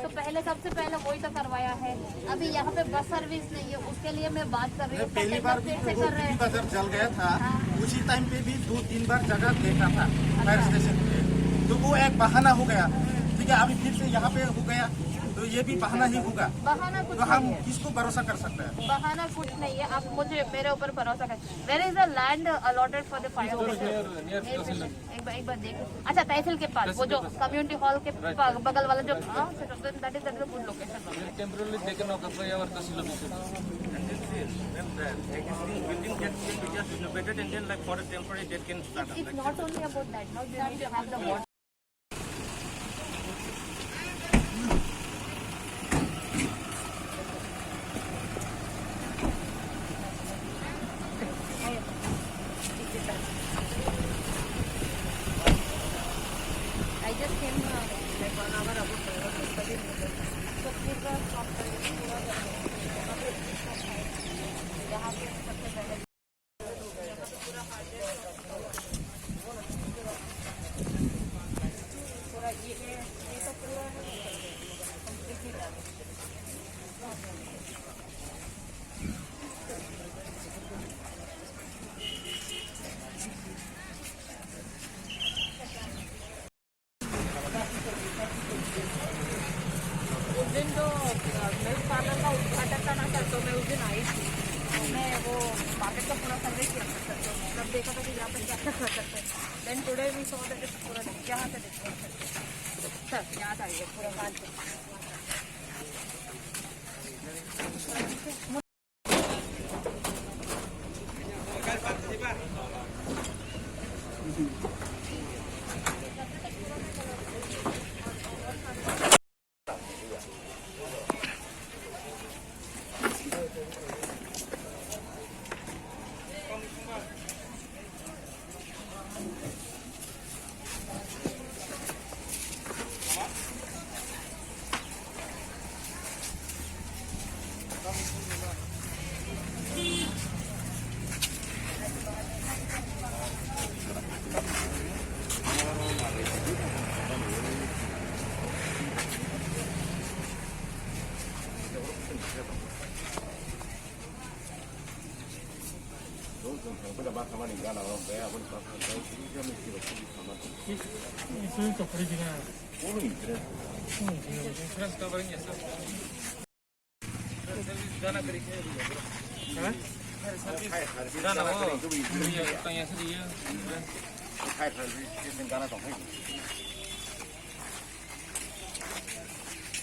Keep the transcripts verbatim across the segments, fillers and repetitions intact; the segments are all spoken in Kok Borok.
तो पहले, सबसे पहले वही तो करवाया है। अभी यहाँ पे बस सर्विस नहीं है, उसके लिए मैं बात कर रही हूँ। पहली बार भी फिर से वो कर रहे हैं। बाजार जल गया था, हाँ। उसी टाइम पे भी दो तीन बार जगह देखा था फायर स्टेशन पे, तो वो एक बहाना हो गया। ठीक है, अभी फिर से यहाँ पे हो गया, तो ये भी बहाना ही होगा। बहाना कुछ तो हम नहीं है। किसको भरोसा कर सकते हैं? बहाना कुछ नहीं है, आप मुझे, मेरे ऊपर भरोसा करें। Where is the land allotted for the fire station? एक बार, एक बार देख। अच्छा, तहसील के पास, वो जो कम्युनिटी हॉल के प-, बगल वाला जो, हाँ, that is, that is a good location. Temporarily they can occupy our Tahsil office. And this is, when the existing building gets, can be just renovated and then, like, for a temporary they can start up. It's not only about that. Now you need to have the water. I just came, uh, like, one hour ago, so I was studying with it. So, पूरा shop का, पूरा यहाँ पे सबसे पहले उस दिन जो, अ, मिल्क पार्लर का उद्घाटन था ना सर, तो मैं उस दिन आई थी। तो मैं वो मार्केट का पूरा सर्वे किया था सर, तो मतलब देखा था कि यहाँ पर क्या क्या कर सकते हैं। Then today we saw that it's पूरा यहाँ से देखते हैं सर। सर, यहाँ से आइए, पूरा बाहर से।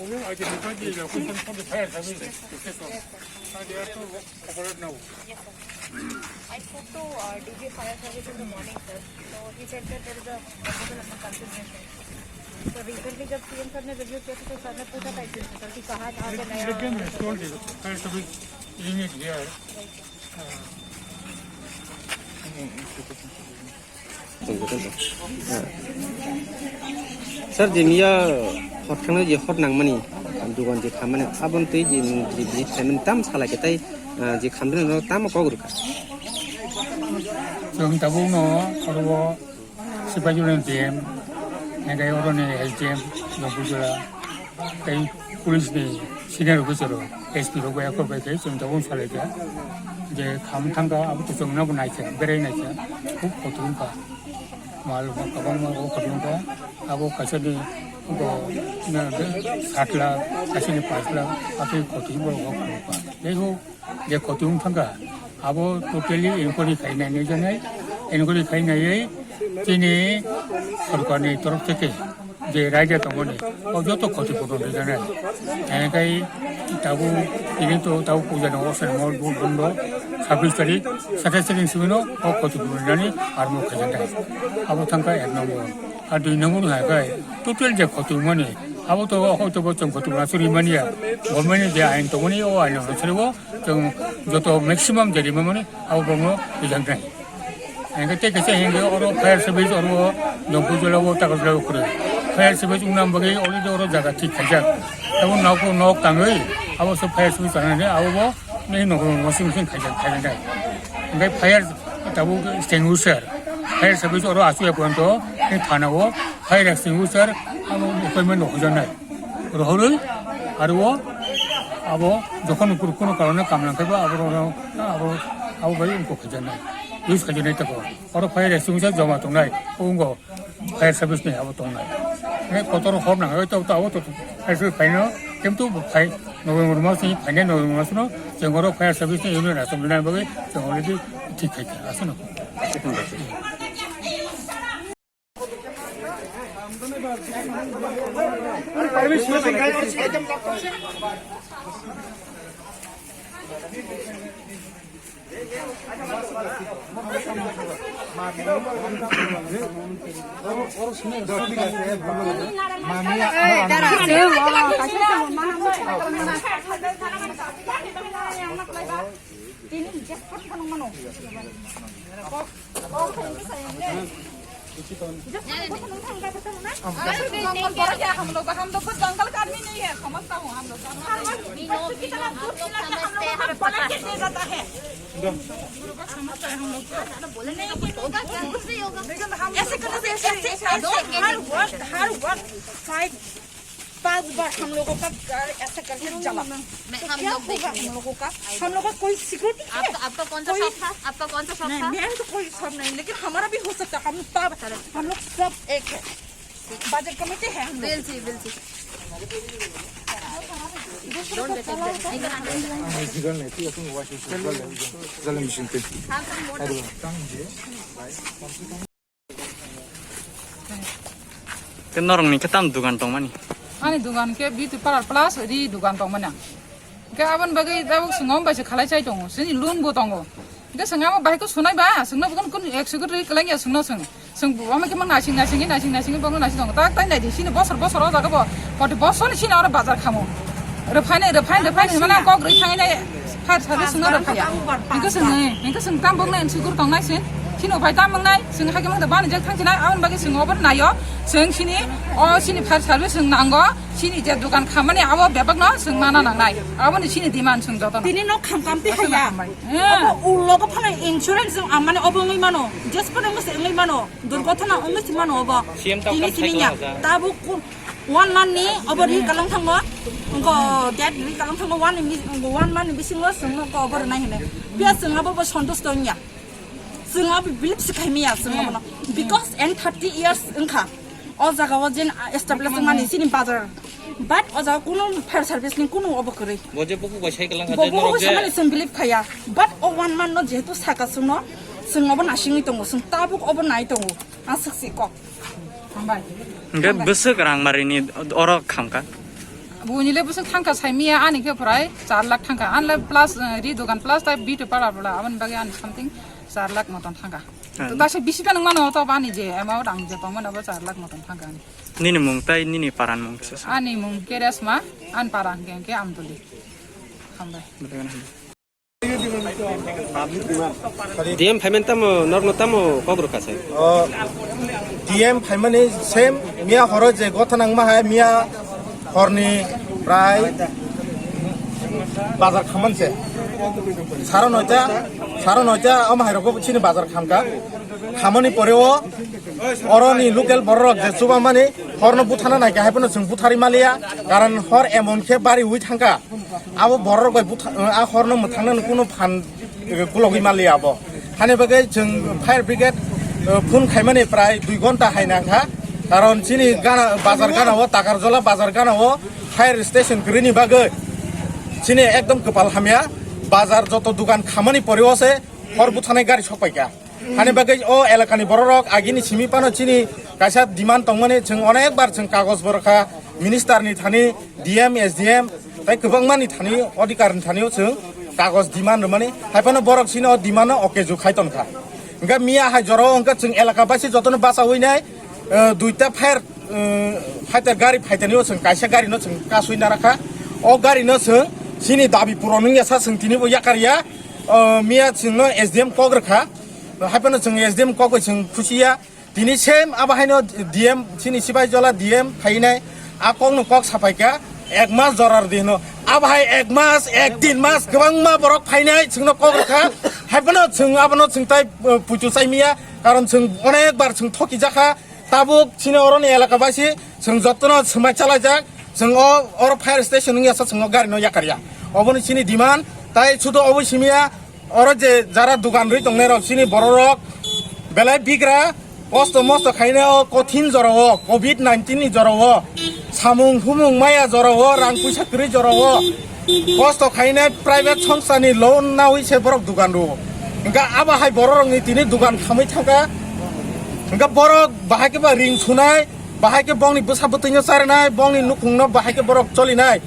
Only identify the location for the fire service. Yes, sir. And they have to operate now. Yes, sir. I spoke to, uh, D G Fire Service in the morning, sir. So he said that there is a proposal under consideration. So recently जब C M sir ने review किया था, तो sir ने पूछा था एक दिन से, sir, कि कहाँ, कहाँ पे नया लेकिन I told you, fire service unit here. Sir, je miya hor thangna je hor nangmani, dugan je khammani, aboni twi je, je, je khaimani tam salai khe tai, ah, je khamdini no tamo kok rwkha. Chwng tabukno oro Sipaijala D M, hingke oroni S D M, Jongkujola. Tei police ni senior officer rok, S P rok bai akhor bai khe chwng tabuk salai kha je kham thang kha, abo to chwng no bo nai kha, berai nai kha, khub khoti wng kha, mal rok kwbangma bo khoti wng kha, abo kaisa ni bo sat lakh, kaisa ni panch lakh, atwi khoti bo rok wng kha. Tei ho je khoti wng thang kha, abo totally inquiry khai nai nai janai, inquiry khai nai chini sorkar ni torof theke je raida tongmani, o joto khoti phuron rijani. Hingke tabuk tini to tabuk puja no osai mo bondo sabbish tarik, satais tarik ni simi no o khoti phuron rijani armo khaijaknai. Abo thangkha ek number. A dui number hai khe total je khoti mani, abo to hoito bo chwng khoti mani suri mani ya. Government ni je ain tongmani, o ain no suri o. Chwng joto maximum je rimani abo bongno rijak nai. Hingke tei kaisa hingke oro fire service oro Jongkujola o Takarjala o kwrwi. Fire service wngna bagwi already oro jaga thik khaijak. Abo nok, nok tangwi abo se fire service tangnani abo bo nini nok, nok simi simi khaijak, khaijak nai. Hingke fire tabuk extinguisher, fire service oro asuk ya poito ni thana o fire extinguisher abo appointment rok hujaknai. Rohorwi aro abo jokhon kuno karone kamlang kaiba abo abo abo bai ungko khajanai, use khajanai tako. Oro fire extinguisher joma tongnai, ungo fire service ni abo tongnai. Ne kotor hor nang, oi to, to, abo to, fire service phaino, kintu phai November mas ni phainai, November mas no, jeng oro fire service ni unit asam dinai bagwi, jeng already thik khai kha, asano. हम लोग, हम लोग को जंगल का आदमी नहीं है, समझता हूँ हम लोग। हम लोग कितना दुख चिल्लाते हैं, हम लोगों को बना के दे जाता है। समझता है हम लोग को। लेकिन हम ऐसे करने से, ऐसे, ऐसे, ऐसे, हर वक्त, हर वक्त फाइट पांच बार हम लोगों का घर ऐसा करके जला। मैं, तो हम क्या लोग होगा देखेंगे। हम लोगों का? हम लोग का कोई सिक्योरिटी है? आपका, आपका कौन सा कोई शॉप था? आपका कौन सा शॉप नहीं, था? मैं तो कोई शॉप नहीं, लेकिन हमारा भी हो सकता है। हम तब, हम लोग सब एक है। बाजार कमेटी है हम लोग। बिल्कुल, बिल्कुल। दूसरों को चलाओ तो। Tei norokni khe tamo dugan tongmani? Ani dugan khe beauty parlor plus ri dugan tongmani ang. Khe aboni bagwi tabuk chwng omo bai se khalai chai tongo, chini loan bo tongo. Khe chwng amo bai khe sunai ba, chwngno bo kunu ek sugut ri kwlangya chwngno chwng. Chwng bo omo khe ma naising naising naising naising bo naising tongo. Tak tai nai di, chini bosor bosor o jaga bo, forty bosor ni chini oro bazar khamo. Rwphaini, rwphaini, rwphaini hwnmano kok rwi thanginai fire service no rwphaiya. Hingke chwng, hingke chwng tam boknai, chwng guru tongnai chwng. Chini uphai tam wngnai, chwng haikhe mangta bani jek thangchinai, aboni bagwi chwng obo naio. Chwng chini, o chini fire service chwng nango, chini je dukan khamani abo bebakno chwng mana nangnai. Aboni chini demand chwng jotono. Tini nok kham kam twi haya. Obo ulo go phano insurance chwng amani obo wngwi mano. Jes phano wngwi se wngwi mano. Durgothona wngwi se mano obo. Tini sini ya. Tabuk ku-, One month ni obo ri kalang thango, wngko date ri kalang thango, one ni, wngko one month ni bisingo chwngno wngko obo rwnai hinwi. Phiya chwng abo bo santusto wngya. Chwng abo believe se khaimiya chwng abono. Because and thirty years wngkha. O jaga o jen establish wngmani chini bazar. But o jaga kunu fire service ni kunu obo kwrwi. Bo je buku bai sai kalang kha, bo je buku norok je samani chwng believe khaiya. But o one month no jehetu saka chwngno, chwng obo nasingwi tongo, chwng tabuk obo nai tongo. Aswk si kok. Hambai. Hingke bwswk rang marini oro khamkha? Buini le bwswk thangkha saimiya ani khe prai char lakh thangkha. Ani le plus, eh, ri dogan plus tai bito para bwla aboni bagwi ani something char lakh moton thangkha. Hmm. To ta se bisi phano mano to bani je amount ang je tongmani abo char lakh moton thangkha ani. Nini mung tai nini paran mung kisa sa? Ani mung Keresma, ani para hingke hingke Amtuli. Hambai. D M phaimani tamo norokno tamo kok rwkha sai? O, D M phaimani same miya horo je gotha nangma hai miya horni prai bazar khaman se. Saro noita, saro noita omo hai rokbo chini bazar khamkha. Khamani pore o oroni local bororok je chubamani horno buthana naikha hai phano chwng buthari maliya. Karon hor emon khe bari ui thangkha. Abo borok bai butha-, a horno mwthangna kunu phan, eh, kulogwi manliya abo. Hani bagwi chwng fire brigade, eh, phone khaimani prai dui ghonta hai nangkha. Karon chini gana, bazar gana o, Takarjola bazar gana o fire station kwrwini bagwi chini ekdom kwpal hamya. Bazar joto dugan khamani pore o se hor buthanai gari sokpaikha. Hani bagwi o elakani bororok agini simi phano chini kaisa demand tongmani, chwng onek bar chwng kagoj bo rwkha minister ni thani, D M, S D M, tei kwbangma ni thani, odhikar ni thani o chwng kagoj demand rwmani, hai phano borok chini o demand no okeju khai tongkha. Hingkhe miya hai jora o hingkhe chwng elaka baisi jotono bachawi nai, eh, duita fire, eh, fighter gari phaitani o chwng kaisa gari no chwng kasui narakha. O gari no chwng chini dabi puron wngya sa chwng tini bo yakar ya. O miya chwngno S D M kok rwkha. Hai phano chwng S D M kok bai chwng khusi ya. Tini same abo haino D M chini Sipaijola D M phainai a kokno kok sapaikha ek mas jora rwdi hino. Abo hai ek mas, ek din mas kwbangma borok phainai chwngno kok rwkha. Hai phano chwng abono chwng tai, uh, puitu chai miya. Karon chwng onek bar chwng thoki jakha. Tabuk chini oroni elaka baisi chwng jotono swmai chalaijak. Chwng o, oro fire station wngya sa chwng o gari no yakar ya. Obo ni chini demand, tai sudo obo simi ya, oro je jara dugan rwi tongnai rok, chini borok rok belai bigra, kosto mosto khaina o kothin jora o, covid nineteen ni jora o, samung humung maya jora o, rang puisa kwrwi jora o, kosto khaina private songsa ni loan nawi se borok dugan rwo. Hingkha abo hai borok rok ni tini dugan khamwi thangkha. Hingkha borok bahai khe ba ring sunai, bahai khe bongni bwsa bwtwino charinai, bongni nukhungno bahai khe borok cholinai.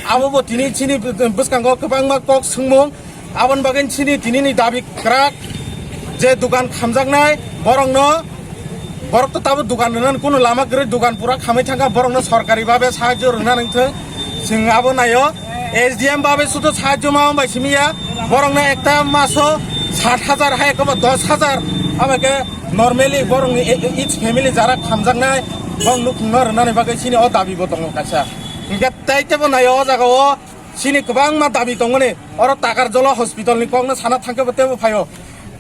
Abo bo tini chini bwskango kwbangma kok swngmung. Aboni bagwi chini tinini dabi kwrak je dugan khamjaknai borokno, borok to tabo dugan rwnani kuno lama kwrwi, dugan pura khamwi thangkha, borokno sorkari babe sahajyo rwna nangthwng. Chwng abo naio, S D M babe sudo sahajyo ma bai simi ya, borokno ekta maso sat hajar hai ekoba dos hajar, abo khe normally borokni e-, e-, each family jara khamjaknai, borok nukhungno rwnani bagwi chini o dabi bo tongo kaisa. Hingkhe tei tebo naio o jaga o chini kwbangma dabi tongmani, oro Takarjala hospital ni kokno sana thangkhe bo tebo phaio.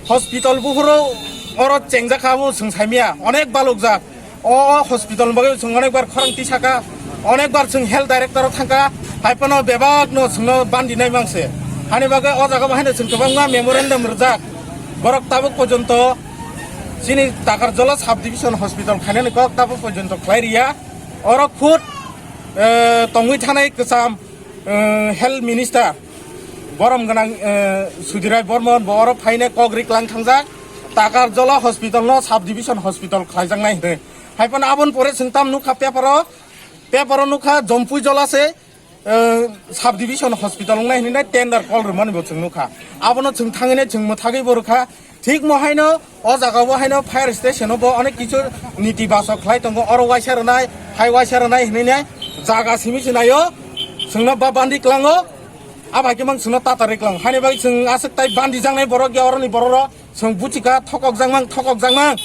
Hospital buphuru oro chengjak kha bo chwng saimaya, onek balukjak. O, o hospital ni bagwi chwng onek bar khorang tisaka, onek bar chwng health director o thangkha, hai phano bebak no chwngno bandi nai mangse. Hani bagwi o jaga bo haino chwng kwbangma memorandum rwjak. Borok tabuk porjonto chini Takarjala sub division hospital khainani kok tabuk porjonto khlai riya. Oro khud, eh, tongwi thanai kwcham, eh, health minister borom gwnang, eh, Sudirai Bormon bo oro phaine kok riklang thangjak, Takarjala hospital no sub division hospital khlaijaknai hinwi. Hai phano aboni pore chwng tam nukha paper o, paper o nukha Jompui Jola se, eh, sub division hospital wngnai hinwi tender call rwmani bo chwng nukha. Abono chwng thangwi nai chwng mwthagwi bo rwkha. Thik mo haino o jaga o haino fire station o bo onek kichu niti basok khlai tongo, oro waisa rwnai, hai waisa rwnai hinwi nai jaga simi se naio, chwngno ba bandi klango, a bai khe mang chwngno tatari klango. Haini bagwi chwng aswk tai bandi jaknai borok ya oroni borok rok, chwng buchika thokok jakmang, thokok jakmang,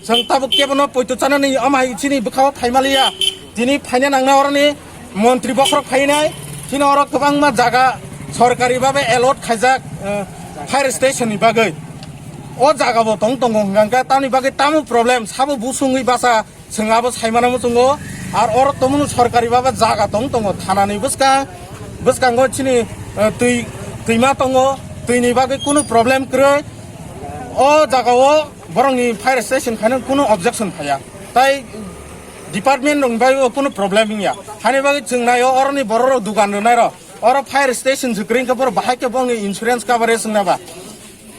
chwng tabuk kebono poito chanani omo hai chini bwkhao phaimaliya. Tini phaina nangna oroni montri bokhorok phainai, chini oro kwbangma jaga sorkari babe allot khaijak, eh, fire station ni bagwi. O jaga bo tong tongo hwnkha khe tamni bagwi tamo problem, sabo busungwi basa chwng abo saimano muchungo. Ar oro tomoni sorkari babe jaga tong tongo, thanani bwskang, bwskango chini, eh, twi, twima tongo, twini bagwi kunu problem kwrwi. O jaga o borokni fire station khaino kunu objection phaiya. Tai department rok bai o kunu problem wngya. Hani bagwi chwng naio oroni borok rok dugan rwnai rok. Oro fire station se kwrwi khe borok bahai khe bongni insurance coverage wngna ba.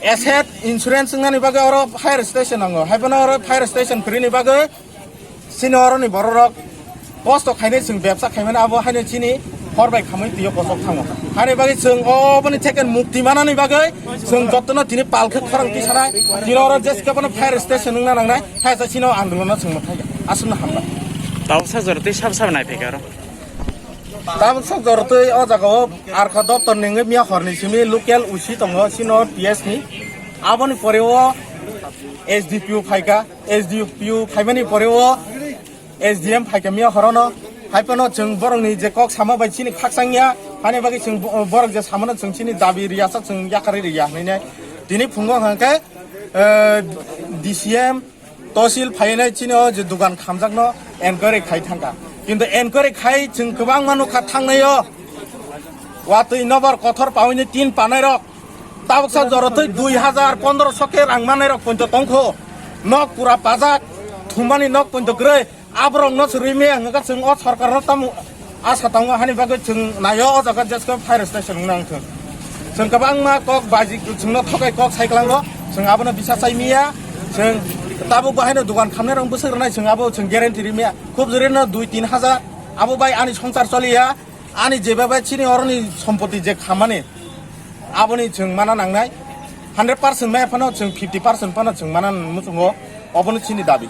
Asset insurance wngnani bagwi oro fire station nango. Hai phano oro fire station kwrwini bagwi chini oroni borok rok kosto khainai chwng bebsa khaimani abo haino chini hor bai khamwi twiyo kosok thango. Hani bagwi chwng oboni theke mukti manani bagwi chwng jotono tini palkhe khorang tisanai. Tini oro jeske bono fire station wngna nangnai. Hai sa chini o andolono chwng mwthai aswkno hambai. Tabuksa jora tei sab sab nai phaikha oro. Tabuksa jora tei o jaga o Arkha doptor ni wngwi miya horni simi local U C tongo, sino P S ni. Aboni pore o S D P O phaikha, S D P O phaimani pore o S D M phaikha miya horono. Hai phano chwng borokni je kok sama bai chini khakchangya, hani bagwi chwng bo-, borok je samano chwng chini dabi riyasa chwng yakarwi riya hinwi nai. Tini phungo hwnkhe, eh, D C M, Tosil phainai chini o je dugan khamjakno enquiry khai thangkha. Kintu enquiry khai chwng kwbangma nukha thangnaio. Watwi nobar kothor pawini tin panairok. Tabuksa jorotwi dui hajar pondroso khe rang manairok poito tongkho. Nok pura pajak, thumani nok poito kwrwi. Aborokno se rwimaya hwnkha chwng o sorkarno tamo asa tongo, hani bagwi chwng naio o jaga jesko fire station wngna wngthwng. Chwng kwbangma kok baji chwngno thokai kok sai kwlango, chwng abono bisa chai miya, chwng tabuk bahaino dugan khamnairok bwswk rwnai chwng abo chwng guarantee rimiya. Khub jorino dui tin hajar, abo bai ani songsar choliya, ani jeba bai chini oroni sompoti je khammani, aboni chwng mana nangnai. Hundred percent maya phano chwng fifty percent phano chwng mana muchungo, obono chini dabi.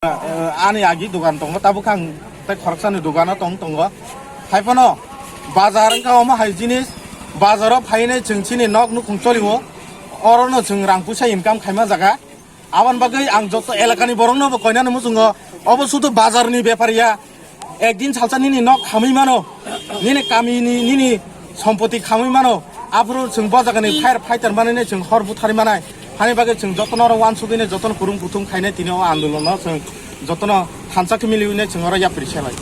Eh, ani agi dugan tongo, tabuk ang tei khoroksani dugano tong tongo. Hai phano bazar wngkha omo hai jinis, bazaro phainai chwng chini nok nukhung choliwo, orono chwng rang puisa income khaima jaga. Aboni bagwi ang joto elakani borokno bo koinani muchungo, obo sudu bazarni bepariya. Ekdin salsa nini nok khamwi mano, nini kamini, nini sompoti khamwi mano, aphuru chwng bo jagani fire fighter manwi chwng hor buthari manai. Hani bagwi chwng jotono oro uansugwi jotono kwrwng kuthum khainai tini o andolono chwng jotono thansa khe miliwi chwng oro yapri selai.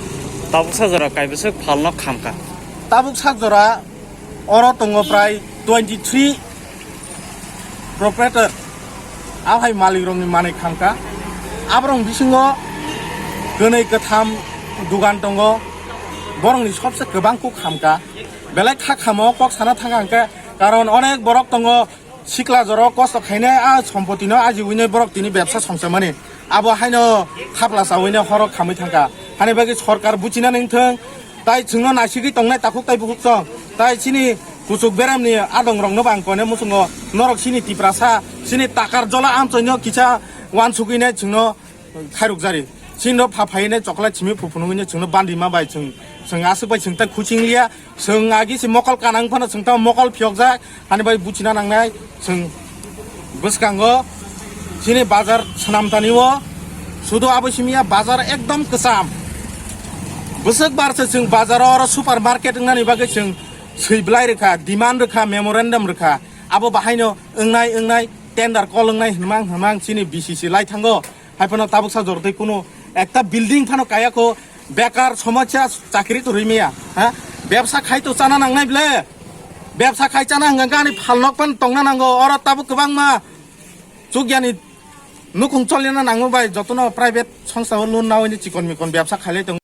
Tabuk sajora kaibwswk phalno khamkha. Tabuk sajora oro tongo prai twenty three proprietor, ahai malik rokni manwi khamkha. Aborok bisingo kwnwi kwtham dugan tongo, borokni sobse kwbang kuk khamkha. Belai kha khamo kok sana thang hangkhe, karon onek borok tongo, sikla joro kosto khainai a sompotino ajiwinai borok tini bebsa songchamani. Abo haino thapla chawinai horok khamwi thangkha. Hani bagwi sorkar buchina nangthwng, tai chwngno naisigwi tongnai takhuk tai bukhuk chwng. Tai chini kuchuk beremni adongrokno bo ang koine muchungo, norok chini Tiprasa, chini takar jola amchoino kisa wansugwinai chwngno khairok jari. Chini rok pha phainai chocolate simi phu phunugwinai chwngno bandima bai chwng, chwng aswk bai chwng tai khuching liya. Chwng agi se mokol kanang phano chwng tamo mokol phiyokjak, hani bai buchina nangnai chwng bwskango chini bazar swnamtani o sudu abo simiya bazar ekdom kwcham. Bwswk bar se chwng bazar o oro super market wngnani bagwi chwng swi bwlai rwkha, demand rwkha, memorandum rwkha. Abo bahaino wngnai wngnai tender call wngnai hwnmang hwnmang chini B C C lai thango. Hai phano tabuk sa jortwi kuno ekta building phano kaya ko, bekar somosya, chakri to rwi maya, ha? Bebsa khai to chana nangnai ble. Bebsa khai chana hwnka hwnkhe ani phalnok phano tongna nango. Oro tabuk kwbangma chukyani nukhung cholina nango bai, jotono private songsa o loan nawi ni chikon mikon bebsa khailai tongo.